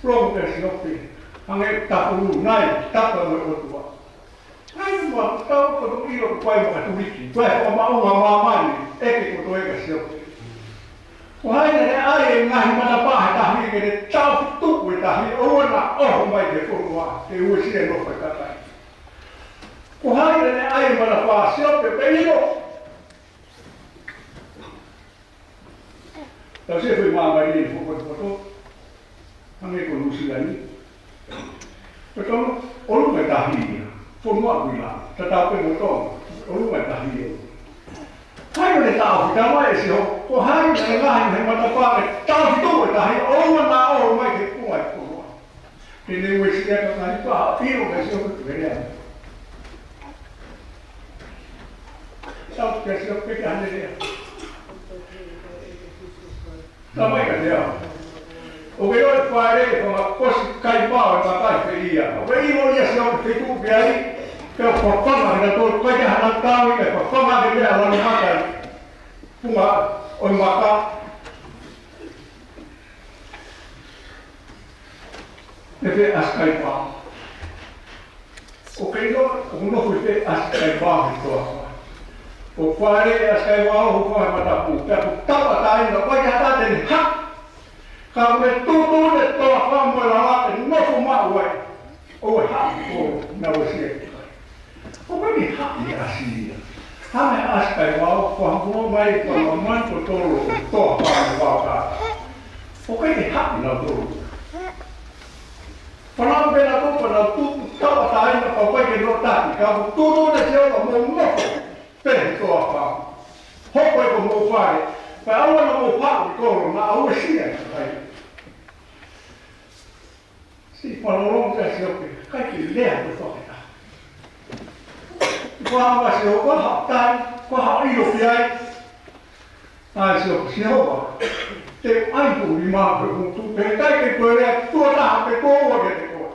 Mālō pē Siope. Hangē ko e tapu nai, tapu mo e ʻOtua. Hai mo tau ko tu ʻilo ko e makatuliki. Ko e fakamaʻunga māmani, ʻeke kotoa kia Siope. Ko hai naʻe ʻai e ngaahi matapā he tahi ke ne tau tuku e tahi, ʻoua naʻa ʻoho mai ki he fonua, ke uesia e nofo ʻa e kakai. Ko hai naʻe ʻai e matapā? Siope, ʻoku ke ʻilo? Tau sio ki he māmani ʻi he potopoto, hangē ko Nuʻusila ni. Ko Tonga, ʻolunga e tahi ia, fonua ʻuila, tatau pē mo Tonga, ʻolunga e tahi ia. Hai ʻo ne taʻofi, talamai ʻe Sihova, ko hai naʻe ngaohi he matapā ke taʻofi tuʻu e tahi, ʻoua naʻa ō mai ki he funga ʻo e fonua. Ke ne uesia e kakai, pea ʻilo ʻe Sihova ko e lea. Tau kia Sihova pē ke ʻai haʻane lea. Talamai kiate au, ʻoku ke ʻilo ʻe fāʻeleʻi e fanga kosi kaipao ʻo e kakai ʻi fē ia? ʻOku ke ʻilo ia Sihova ʻoku ke tuʻu pē ai, pea fafanga kinautolu, ʻikai ke ʻi ai haʻanau tauhi, kae fafanga ʻaki e meʻa lalomata ʻi funga ʻo e maka. Pea fē ʻasi kaipao? ʻOku ke ʻilo ʻoku nofo ʻi fē ʻasi kaipao he toafa? ʻOku fāʻeleʻi e ʻasi kaipao ʻo hū he fakafatapu, pea ʻoku tauʻatāina, ʻikai ke ʻi ai ha taha te ne haʻi. Ka ʻoku ne tuʻutuʻuni e toafa mo e lala ke nofo maʻu ai. ʻOua ʻe haʻi, ʻo na uesia e kakai. ʻOku ʻikai ke haʻi e ʻasi ia. Hangē ha ʻasi kaipao, ko ha muʻa mai, ko ha manu ko tolo, ko ha pā mo e vaoka. ʻOku ʻikai ke haʻi nautolu. Fanau pē nautolu, fanau tutu, tauʻatāina, pea ʻoku ʻikai ke nau taki, ka ʻoku tuʻutuʻuni ʻe Sihova hoʻomou nofo pē he toafa. Hoko ai ko hoʻomou fale, pea ʻoua naʻa mou haʻu ki kolo, naʻa uesia e kakai. Siʻi fanongo pē ʻa Siope, ʻikai ke lea ko e fakataha. Ko e ʻuhinga Sihova, ko e hā e taimi, ko e hā e ʻilo ki ai. ʻAi Sihova, Sihova, te u ʻai hoku nima ki he ngutu, pea ʻikai ke toe lea tuʻo taha pe tuʻo ua kiate koe.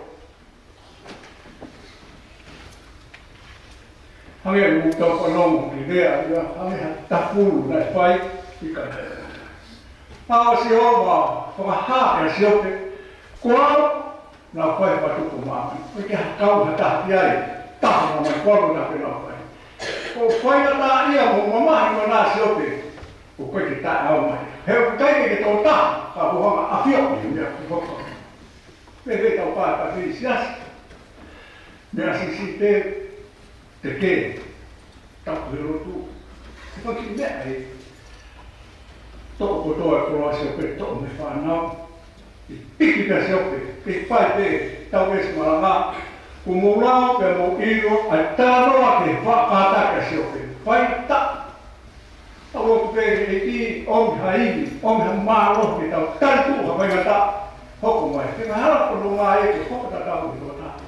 Hangē ʻoku tau fanongo ki he lea ia, hangē ha tafulu naʻe fai, ʻikai. ʻAi Sihova, fakahā kia Siope, ko au naʻa ku fai e fakatupu ʻo māmani. ʻOku ʻikai ke ha kau ha taha ki ai, taha mo mai ko au naʻa ku fai. Ko e faingataʻaʻia mo e mamahi ko ena ʻa Siope, ʻoku ʻikai ke taʻeʻaonga ia. He ʻoku ʻikai ke ke tokotaha, ka ko e ʻuhinga ʻafioʻi e meʻa ʻoku hoko. Pea ke tau pāpā ki he siasi. Meʻa siʻisiʻi pē, te ke tau ki he lotu. Te ke kiʻi meʻa ʻe toʻo kotoa e koloa ʻa Siope, toʻo mei he fānau. ʻI piki pē ʻa Siope, ke fai pē, tau ʻesi malanga. Kuo mou lau pea mou ʻilo ʻa e talanoa ki he faʻa kātaki ʻa Siope. Faingataʻa. Tau ʻoatu pē ke ʻEiki ʻomi ha ivi, ʻomi ha mālohi ke tau tali tuʻu ha faingataʻa hoko mai. Ke ngahara ko e nonga ʻe ke hoko tatau ki he tokotaha.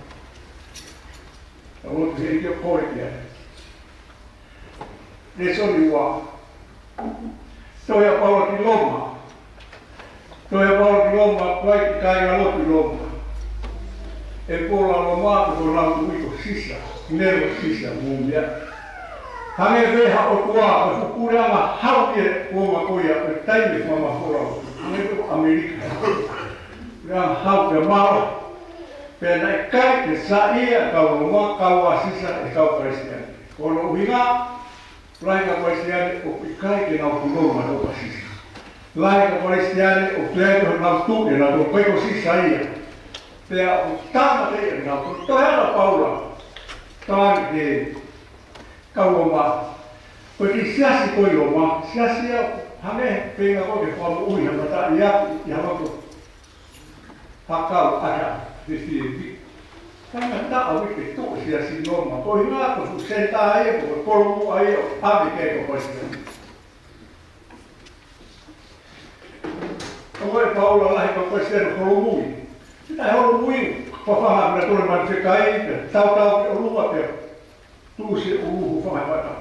Tau ʻoatu he ʻEiki ʻo kole ki ai. Lēsoni ua. Tohi ʻa Paula ki Loma. Tohi ʻa Paula ki Loma, ko e kāinga lotu ʻi Loma. ʻE Paula Loma, ko honau tuʻi ko Sisa, Nelo Sisa, mo meʻa. Hangē pē ha ʻotua, ko e fuʻu puleʻanga hau ia ʻo Loma ko ia, ko e taimi ʻo e fakamafola. Hangē pē ko ʻAmelika. Puleʻanga hau pea mālohi. Pea naʻe ʻikai ke saiʻia e kau Loma, kau ʻa Sisa ʻe he kau Kalisitiane. Ko hono ʻuhinga, lahi e kau Kalisitiane ʻoku ʻikai ke nau tuʻu Loma, nau ʻa Sisa. Lahi e kau Kalisitiane ʻoku ʻikai ke nau tuʻu, ʻe nau tuʻu, ʻikai ko Sisa ia. Pea ʻoku tāmateʻi ʻe nau tuʻu. Tohi ʻa Paula, tohi ki he kau Loma. Ko e kiʻi siasi ko ē ʻi Loma, siasi ia, hangē pē ko e fakamoʻui ha mataʻi ʻi ha loto. Hakau ʻata, fifty A.D. Faingataʻa ʻaupito e tuʻu e siasi ʻi Loma. Ko e ʻuhinga ko e fuʻu senitā ia, ko e kolomuʻa ia ʻo e ʻAmelika ko Kalisitiane. Ko e Paula lahi ka Kalisitiane holomui. Naʻe holomui, fafanga kinautolu mei he fekai, pea tautau ki ʻolunga pea tuʻusi e ʻulu, hūfanga he vaka.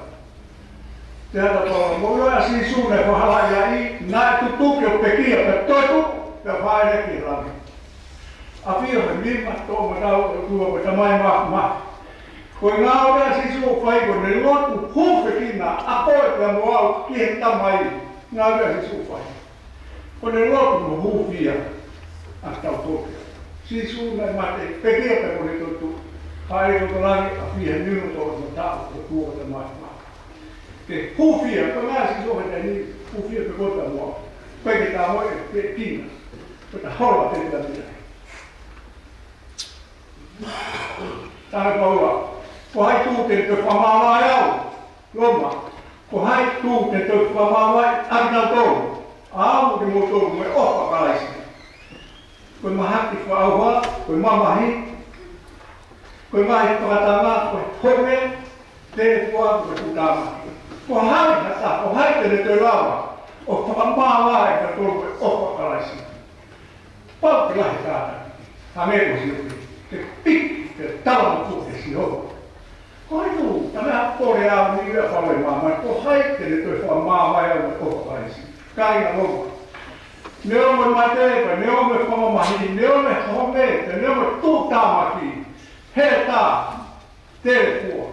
Pea ʻai ʻa Paula, mou ʻilo ʻa Sīsū naʻe fakahalaʻi ai, naʻe tutuki ʻo pekia, pea toetuʻu, pea fāʻeleʻi ki langi. ʻAfio he nima toʻomataʻu ʻo e ʻOtua ko e Tamai Māfimafi. Ko e ngāue ʻa Sīsū ʻoku fai ko ʻene lotu hūfekina ʻa koe pea mo au ki he Tamai, ngāue ʻa Sīsū ʻoku fai. Ko ʻene lotu mo hūfia ʻa kitautolu. Sīsū naʻe mate, pekia pea mo ʻene toetuʻu. Hāʻele ki langi, ʻafio he nima toʻomataʻu ʻo e ʻOtua ko e Tamai Māfimafi. Ke hūfia, ko e ngāue ʻa Sīsū he taimi ni, hūfia pē koe pea mo au. ʻIkai ke ta moe, pe kina. Ko ʻeta hola pē pea mira. Tala ʻe Paula, ko hai tuʻu te ne fakamāvae au? Loma, ko hai tuʻu te ne fakamāvae ʻa kitautolu, ʻa au mo kimoutolu, mo e ʻofa ʻa Kalaisi? Ko e mahaki fakaʻauha, ko e mamahi, ko e ngaahi fakatanga, ko e home, telefua, ko e fuʻu tāmaki. Ko hai ha taha, ko hai te ne toe lava ʻo fakamāvae kitautolu ʻe he ʻofa ʻa Kalaisi? Pau ke lahi e kātaki. Hangē ko Siope, ke piki, ke tala mo tuʻu kia Sihova. Ko hai tu, tana pole au ni ia pau e māmani, ko hai te ne toe fakamāvae au ʻe he ʻofa ʻa Kalaisi? Kāinga Loma. Neongo e mate, pea neongo e fakamamahi, neongo e home, pea neongo e tuʻutāmaki. He tā, telefua.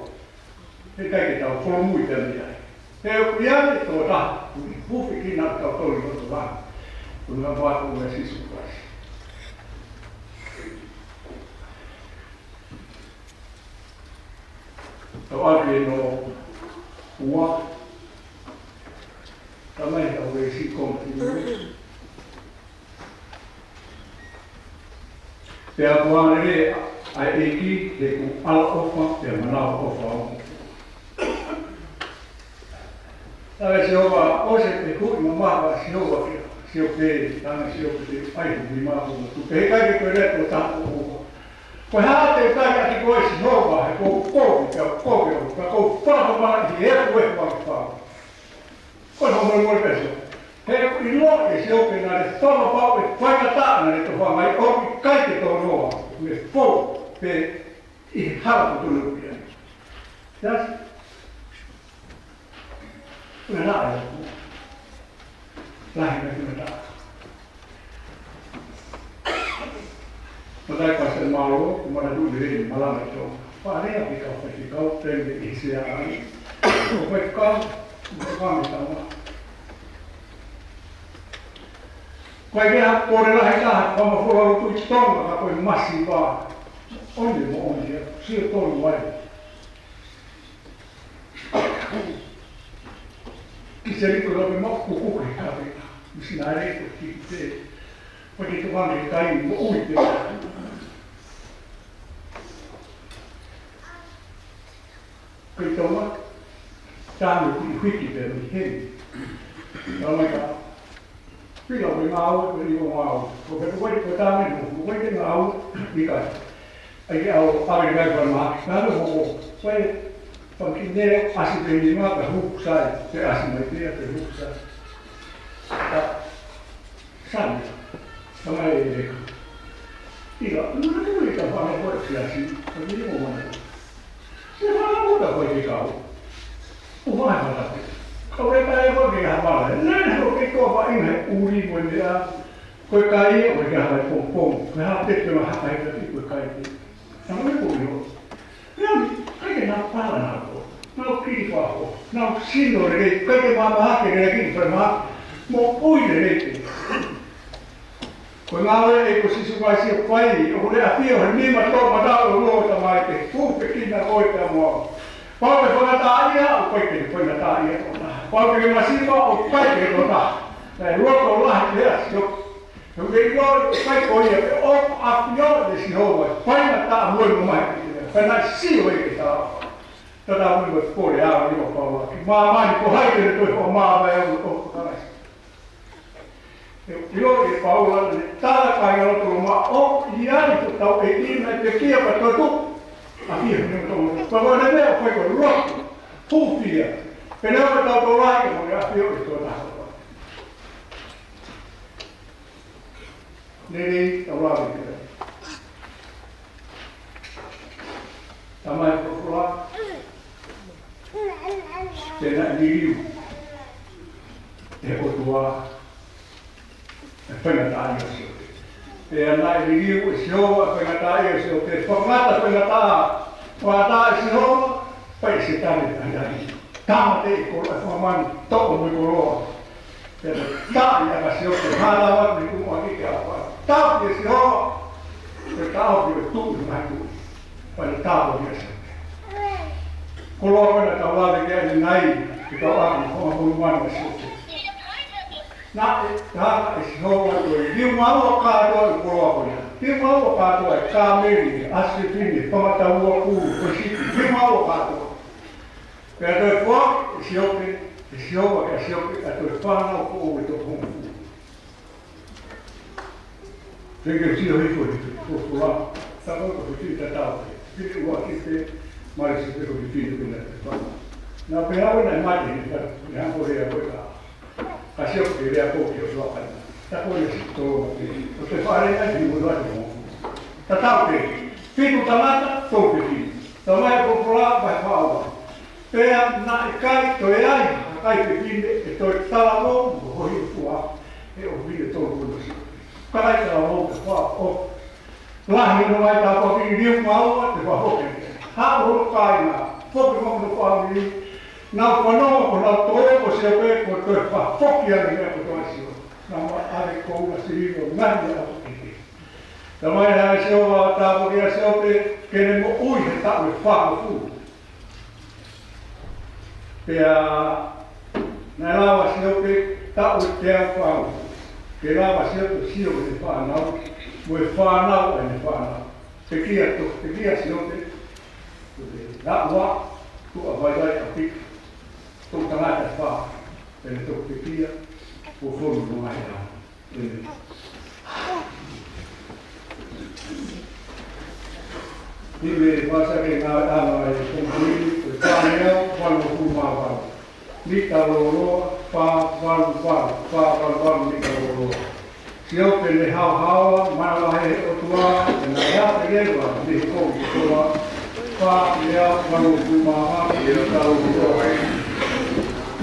He ʻikai ke tau holomui pē mei ai. He ʻoku ʻi ai e tokotaha, ʻoku ne hūfekina kitautolu ʻi loto langi. Ko e ʻuhinga ko e ʻEiki ko Sīsū Kalaisi. Tau ʻai ke nofo ua. Tamai, tau veesi ko eni. Pea kuo lele ʻa e ʻEiki, he kuo ʻaloʻofa pea manavaʻofa ʻo. Tala ʻe Sihova, ʻosi e kuʻi mamafa ʻa Sihova kia Siope, tala ʻe Siope, ʻai hoʻo nima ʻo motu. Pea ʻikai ke toe lea ʻe ha taha ʻo ʻofa. Ko e hā te u tali ʻaki koe Sihova, he ʻoku ou kovi, pea u kovi, pea ʻoku ou fakatomala ʻi he efu efu ʻa e fau. Ko e fakamolemole pē Sihova. He ʻoku ʻiloʻi ʻe Siope naʻe fakapapau ʻe faingataʻa naʻe tō fangai ʻoku ʻikai ke tō noa, ne fou pē ʻi he hala ko tonu pia. Yes. Ko e hā e lahi mai ki mata. Matai pasi mālō, ko mata tu le, malanga tō. Pare a pika fai ki kau, pende i se a ai. Ko fai kau, ko fai kau. Ko e ke ha, ko le lahi ka, ko ma fora lotu i Tonga, ka ko e masiva. ʻOni mo ʻoni, sio tonu ai. Ki se liko lope mo kuku ke kape. Misinare ko ki te. Ko te tuanga ke kai mo ui te. Ko i Tonga. Tanu ki hiki te mi heni. Tau mai ka. Pila ko e ngāue, ko e ʻikai ko e ngāue. Ko e, ko e, ko e tāne, ko e, ko e ngāue, ʻikai. ʻAi ke ʻalu, ʻave kai ko e mā, ngāue ko ko. Ko e, paki ne, ʻasi pē ni mā, ka huku sai, te ʻasi mai pē, te huku sai. Ka, sani, ka mai e reka. Pila, nuna te ko e ka whana ko e ki ʻasi, ka ni ko mana. Te whakamuta koe ke kau. ʻO mai whakamuta. Kau e kai e koe ke hapala. Nē, nē, ko ke kua wha inga he uri mo e meʻa. Ko e kai e koe ke hapa e pongpong. Ko e hapa te ma hapa e kati ko e kai te. Nā me ko io. Nā me, kai ke nā pala nā ko. Nā o kiri wha ho. Nā o sino le rei. Kai ke mama hake le rei ki wha ma. Mo ui le rei te. Ko e ngāue ʻa e ʻEiki ko Sīsū Kalaisi ʻoku fai, ʻoku ne ʻafio he nima toʻomataʻu ʻo e ʻOtua Tamai, ke hūfekina koe pea mo au. Pau ke faingataʻaʻia, ʻoku ʻikai ke faingataʻaʻia ʻo taha. Pau ke masiva, ʻoku ʻikai ke tō taha. Naʻe loto lahi pē ʻa Siope. He ʻoku ʻiloʻi ʻoku ʻikai ko ia, pea ʻoku ʻafioʻi ʻe Sihova, faingataʻa mo e mamahi. Pea naʻe sio ia ke tā. Tata mo e pole ʻa e ʻEiki ko Paula. Ki māmani, ko hai te ne toe fakamāvae au ʻe he ʻofa ʻa Kalaisi? ʻIloʻi ʻe Paula, ne tala kāinga loto Loma, ʻoku ʻi ai hotau ʻEiki naʻe pekia pea toetuʻu. ʻAfio he nima toʻomataʻu. Pea ko e meʻa ko e ko e lotu. Hūfia. Pea neongo ʻetau tō lahi, ka ko e ʻafio ʻe tō taha. Lelei, tau lave ki ai. Tamai folofola. Pea naʻe liliu ʻe he ʻOtua e faingataʻaʻia ʻo Siope. Pea naʻe liliu ʻe Sihova e faingataʻaʻia ʻo Siope. Fakangata faingataʻa. Fakangata ʻe Sihova, fai ʻe Sētane e faingataʻaʻia. Tāmateʻi e koloa, e fakamāmani, toʻo mo e koloa. Pea taʻi ʻa Siope, hālawa ni kumu ʻaki ke ʻafa. Tapu ʻe Sihova, pea taʻofi e tuʻi, ngaahi tuʻi. Pea tapu ʻe Siope. Koloa ko ena tau lave ki ai ʻanenai, ke tau ʻalu, ko e fakamolemole ʻa Siope. Naʻe, naʻe ʻe Sihova ko e liunga ua kātoa e koloa ko ena. Liunga ua kātoa e kāmeli, ʻasi fefine, fanga tauʻaku, ko e sipi, liunga ua kātoa. Pea toe foaki ʻe Siope, ʻe Sihova kia Siope, ʻa e toe fānau ko ē ʻe toko hongofulu. Te ke sio hifo he folofola, tā ko e fefine tatau pē, fefine ʻuluaki pē, mali se pe ko e fefine pē naʻe fānau. Naʻa pehē au naʻe mate ni ka, ne hanga ʻo lea ko e ka. Ka sio ke lea ko ke o soa kai. Ta ko e si tolo ma ke. ʻO te fare ngai ki mo lua te mo. Tatau pē. Fitu tangata, tolu fefine. Talamai ʻe Polopola vahe fā ua. Pea naʻe ʻikai toe ai ha kai fefine ʻe toe talavou mo hohiʻi ʻOtua he ʻofefine tolu ko eni ʻo Siope. Kai talavou ʻe fā ʻo lahi hono ngaahi tāpuaki, liu maua te fā hoke. Haʻu hono kāinga, foki mo hono fāmili. Nau fanongo ko nau tō ko Siope ko e toe fā foki ange meʻa kotoa ʻa Sihova. Naʻa ma ʻave ko ua sili ʻo ngani a ʻo keke. Talamai ʻe Sihova tāpuakiʻi ʻa Siope ke ne moʻui he taʻu ʻe fāngofulu. Pea naʻe lava ʻa Siope taʻu ʻe teau fāngofulu. Ke lava ʻa Siope ʻo sio ki heʻene fānau, mo e fānau ʻa ʻene fānau. Pekia to, pekia ʻa Siope, ko e laʻua, tuʻa vaivai ʻa Pika. Toʻu tangata ʻe fā, pea ne toki pekia, ʻo fonu mo e ngaahi ʻaho. Ni me fasa ke ngā ana e kongkiri, ko e fāngeau, fāngeau mā valu. Mita lōloa, fā valu valu, fā valu valu mita lōloa. Siope ne haohaoa, manavahē he ʻOtua, ʻe na ia te leva, ni ko koa. Fā, ia, valu, kuma, ha, ia, tau, roa.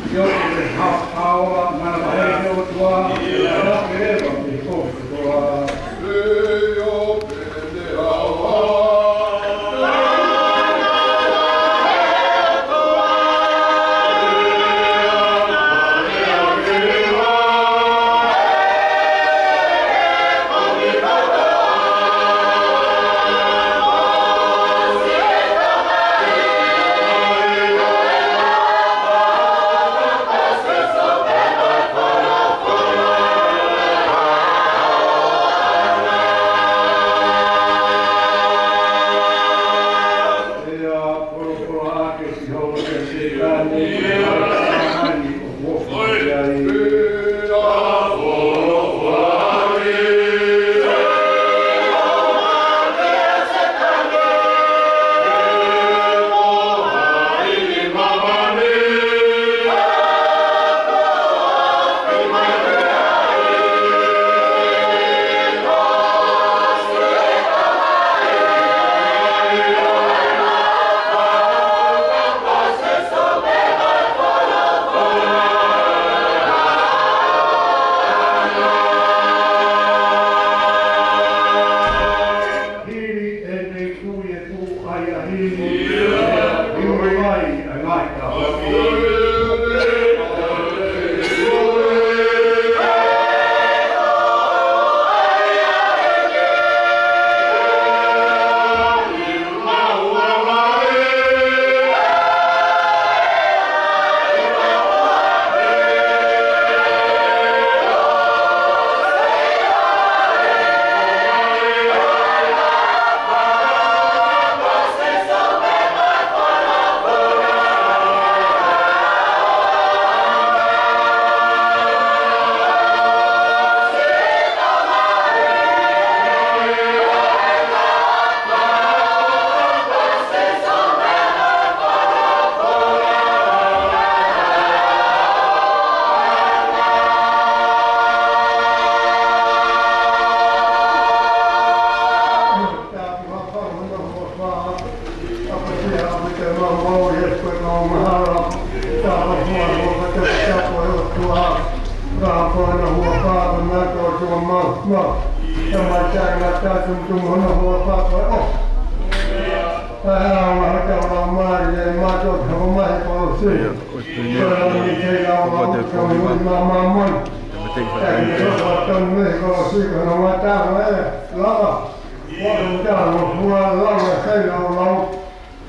Ia, te ne hao, haoa, manavahē he ʻOtua, ia, te leva, ni ko koa.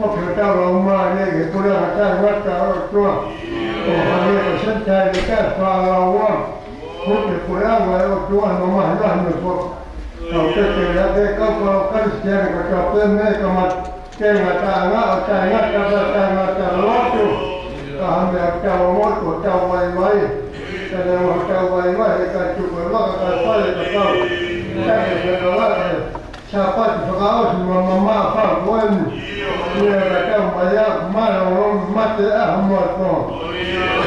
Foki ʻo tau lau mālie ki he puleʻanga taʻengata ʻo e ʻOtua. ʻO hangē ko Senitaile kae fālaua. Foki ki he puleʻanga ʻo e ʻOtua, no mahi mahi me foki. Kau teke lea ke kau kau Kalisitiane ko tau pē mei he kamata ke ngata anga ʻo taʻengata pea taʻengata lotu. Ka ha meʻa tau mo ko tau vaivai. Ka ne mo tau vaivai, he ka tuku e vaka ka fale ka kau. Ka ke fekalae. Sāpate fakaʻosi ma mamaʻo fakaʻosi. Ia ka tau mai a, mālō, mālō, ʻAho mo e pō.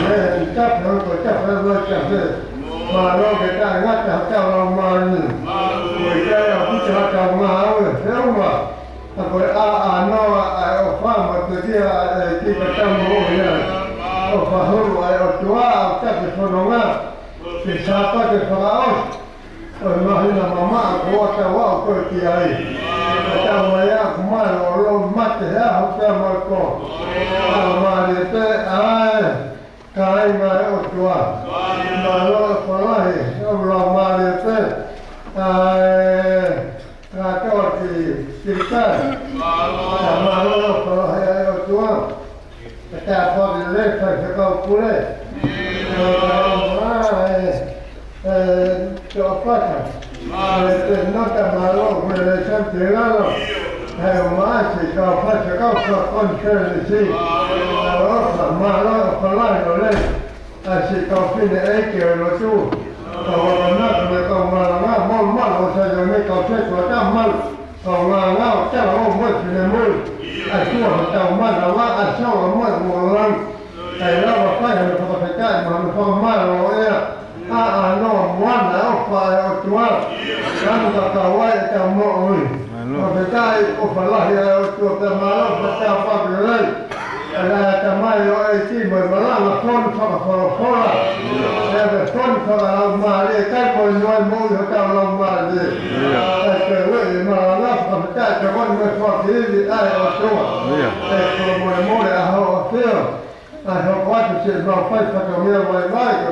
ʻE, tapu ko tapu mo tapu. Mālō ke taʻengata hotau laumālie. Ko e ʻikai ʻaupito hotau ngāue, feʻunga. Ka ko e ʻānoa ʻa e ʻofa mo e pekia ʻa e ʻEiki ka tau moʻui ai. ʻOfa hulu ʻa e ʻOtua ʻoku tapu fononga. Ke Sāpate fakaʻosi ʻo e māhina mamaʻo kuo tau aʻu ko ē ki ai. Ka tau mai ʻa e mālōlō mate he ʻaho pea mo e pō. Laumālie pē ʻa e kāinga ʻo e ʻOtua. Mālō ʻofa lahi, ʻo laumālie pē ʻa e kātoa ki Silikai. Mālō ʻofa lahi ʻa e ʻOtua. Ka tau pō ki he Faifekau Pule. Ē, ē, Toʻapata. Ē, te nota mālō, Pule Santilalo. Ē, ʻo maʻasi, kau Faifekau Fakakonifelenisi. Mālō, mālō, ʻofa lahi ʻo lelei. ʻA siʻi kau fefine ʻeiki ʻo e lotu. Kau akonaki mo e kau malanga, mo e malu ʻo Saione, kau setuata malu. Kau ngāngau, tau ō mo e finemui. ʻA Sua hotau manava, ʻa Sua mo e moʻoni. Kae lava fai hano fakafetaʻi mo hano fakamālō ʻo e ʻea. ʻAnoa mo ana ʻofa ʻa e ʻOtua. Kanu ka kau ai ʻetau moʻui. Mālō. Fakafetaʻi ʻofa lahi ʻa e ʻOtua pea mālō ʻofa tāpuaki lelei. ʻA e Tamai ʻo e ʻEiki mo e malanga fonu fakafolofola. ʻA e fonu fakalaumālie, kai mo e noa moʻui hotau laumālie. ʻIo. ʻA e ke ueʻi e malanga fakafetaʻi tokoni mo e foaki ivi ʻa e ʻOtua. ʻIo. ʻE ko e molemole ʻa hoʻo ʻafio. ʻA e hoko atu siʻemau fai fatongia vaivai ko.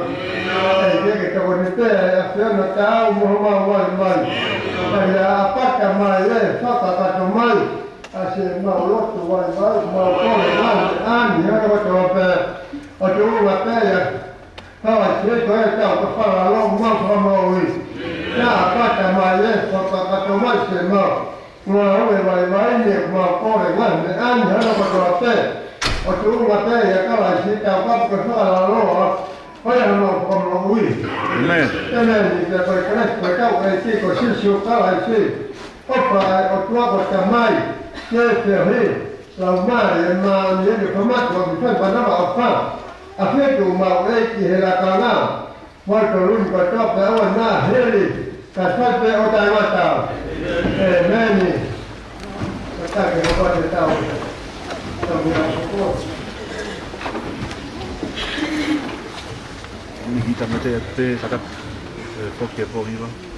ʻEiki ke tokoni pē ʻa e ʻAfiona taau mo homau vaivai. ʻA ia ʻapata mai ē fakakakato mai. ʻA siʻemau lotu vaivai, mau kole ngaahi meʻa ni hano kotoa pē, ʻo tuʻunga pē ia, kau ai siʻi ko e tau ka fala lo mau fakamoʻui. Ia ʻapata mai ē, fakakakato mai siʻemau ngāue vaivai ni, mau kole ngaahi meʻa ni hano kotoa pē, ʻo tuʻunga pē ia, kau ai siʻi tau ka ka fala lo, ʻo ia hano fakamoʻui. ʻĒmeni. ʻĒmeni. Pea ko e Kalaisi ko e tau ʻEiki ko Sīsū Kalaisi. ʻOfa ʻa e ʻOtua ko e Tamai, ke feohi, Laumālie Māʻoniʻoni, ko e mātuʻa ki fai panama ʻofa. ʻAfio atu maʻu ʻEiki he lakanga. Mo e tolu ni kotoa pē ʻoua naʻa hili, ka fai pē ʻo taʻengata. ʻĒmeni. Ka ke hoko atu e tau. Tau ia hoko. Ni kita mete ate saka, eh, foki e pō hiva.